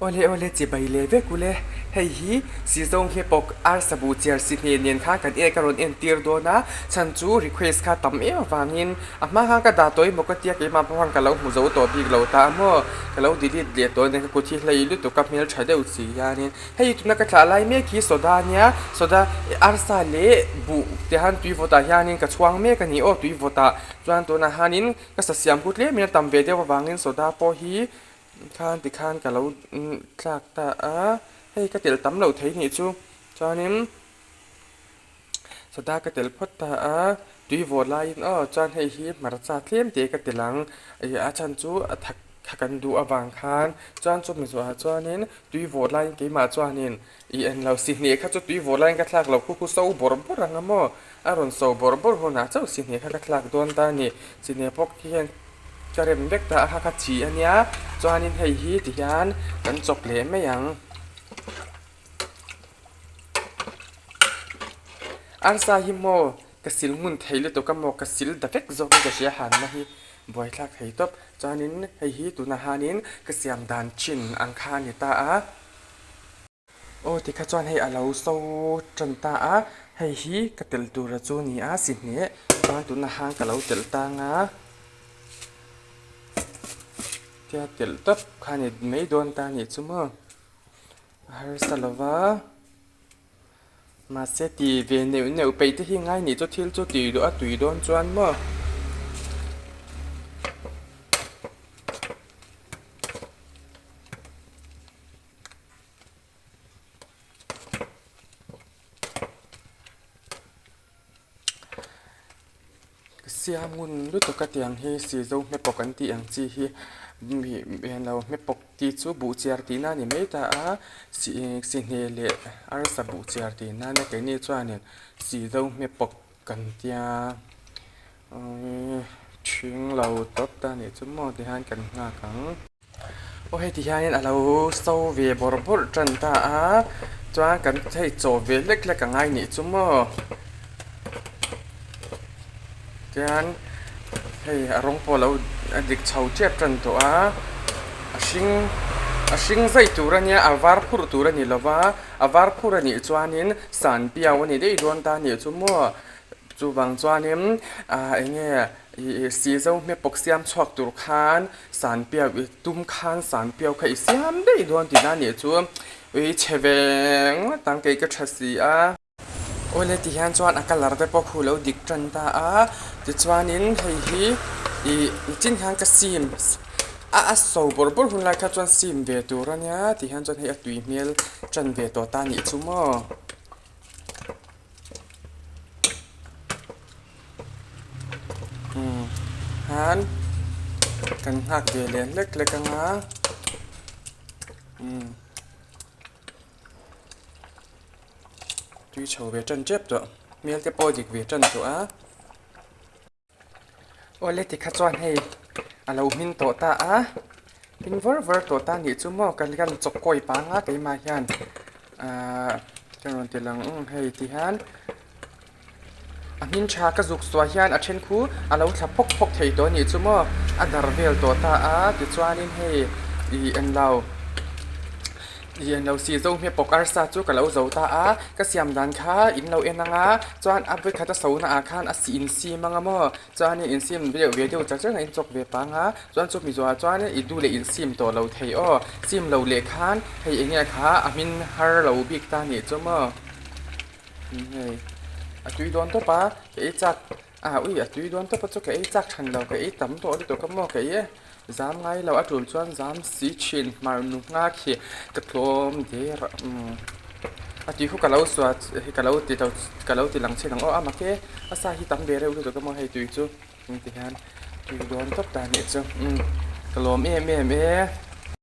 Awle awle chibai leh vek ule, hei hi Sizawng hi pawk arsa buh chiar si hne nen khan kan ek a rawn entir dawn a, chhan chu request kha tam em avangin a hma khan ka dah tawh emaw ka tia keimah pawh khan ka lo hmu zo tawh bik lo ta maw, ka lo delete leh tawh nen ka kut hi hlei lutuk a hmeltha deuh si hianin hei tuna ka thlah lai mek hi soda ania soda arsa leh buh te han tui vawtah hianin ka chhuang mek a ni aw tui vawtah chuan tunah hianin ka sa siam khu tlemin a tam ve deuh avangin soda pawh hi. Khan tikhan ka lo tlak ta a, hei ka telh tam lo thei nih chu. Chuanin soda ka telh phawt ta a, tui vawt laiin aw chuan hei hi hmarcha tlem te ka telh ang, ih a chhan chu a thak kha kan duh avang khan chuan chumi zawhah chuanin tui vawt laiin keimah chuanin ih englo sihhneh kha chu tui vawt laiin ka thlak lo khu khu so bawrh bawrh ang a maw, a rawn so bawrh bawrh hunah chauh sihhneh kha ka thlak dawn ta a ni, sihhneh pawh hian. Ka rem vek ta a kha kha chi a nia chuanin hei hi ti hian kan chawp leh mai ang. Arsa hi maw ka sil ngun thei lutuk a maw ka sil da vek zawk in ka hria hanna hi buaithlak thei tawp chuanin hei hi tunah hianin ka siam dan thin ang kha a ni ta a. Aw tikha chuan hei a lo so tan ta a, hei hi ka telh tura chu a ni a si hneh chuan tunah khan ka lo telh tang a, tia telh tawp kha ni mai dawn ta a nih chu maw a harsa lo va mahse ti ve neuh neuh peih te hi ngai nih chu thil chu tih duh a tui dawn chuan maw. Siam ngun lutuk a tiang hi sizo hmepawk an tih ang chi hi lo hmepawk tih chu buh chiar tihna a ni mai ta a sihne leh arsa buh chiar tihna a nia keini chuanin sizo hmepawk kan tia ṭhing lo tawp ta a nih chu maw tihian kan nghak ang. Aw heti hianin a lo so ve bawrh bawrh tan ta a chuan kan hei chaw ve hlek hlek a ngai nih chu maw tian hei a rawng pawh a lo a dik chho tep tan tawh a a hring a hring zai tur a nia a var phurh tur a ni lo va a var phurh a nih chuanin san piau a ni daih dawn ta a nih chu maw chuvang chuanin ah eng nge Ih sizo hmepawk siam chhuak tur khan sanpiau i tum khan sanpiau kha i siam daih dawn tihna a nih chu ui chhe ve ngawt ang kei ka tha si a. Awle ti hian chuan a colour te pawh khu lo dik tan ta a tichuanin hei hi ih nichin hian ka sim a a so bawrh bawrh hun lai kha chuan sim ve tur a nia ti hian chuan hei a tui hmel tan ve tawh ta a nih chu maw. Umm khan kan nghak ve leh hlek hlek ang a umm tui chho ve tan tep tawh hmel te pawh dik ve tan tawh a. Awle tikha chuan hei a lo hmin tawh ta a, hmin var var tawh ta anih chu maw kan kan chawp kawi pang a keimah hian ahh ka rawn ti lang ang hei ti hian a hmin tha ka zuk suah hian a then khu a lo thla phawk phawk thei tawh anih chu maw a dar vel tawh ta a tichuanin hei ih englo. Ih englo si zo hme pawk arsa chu ka lo zo ta a, ka siam dan kha in lo en ang a, chuan a vawikhat a so na ah khan a si in sim ang a maw, chuan in sim deuh ve deuh chak chak a in chawk ve pang a, chuan chumi zawhah chuan i duh leh in sim tawh lo thei aw, sim lo leh khan hei eng nge kha a hmin har lo bik ta nih chu maw, hei a tui dawn tawp a, ka ei chak a ui a tui dawn tawp a chu ka ei chak than lo ka ei tam tawh lutuk a maw ka ei e. Zam ngai lo a tul chuan zam si thin hmar nu nghak hi ka tlawm der umm a tih khu ka lo suah hei ka lo ti lo ka lo ti lang chhin ang aw a mak e a sa hi tam ve reuh lutuk a maw hei tui chu ti hian tui dawn tawp ta nih chu umm ka lawm em em e.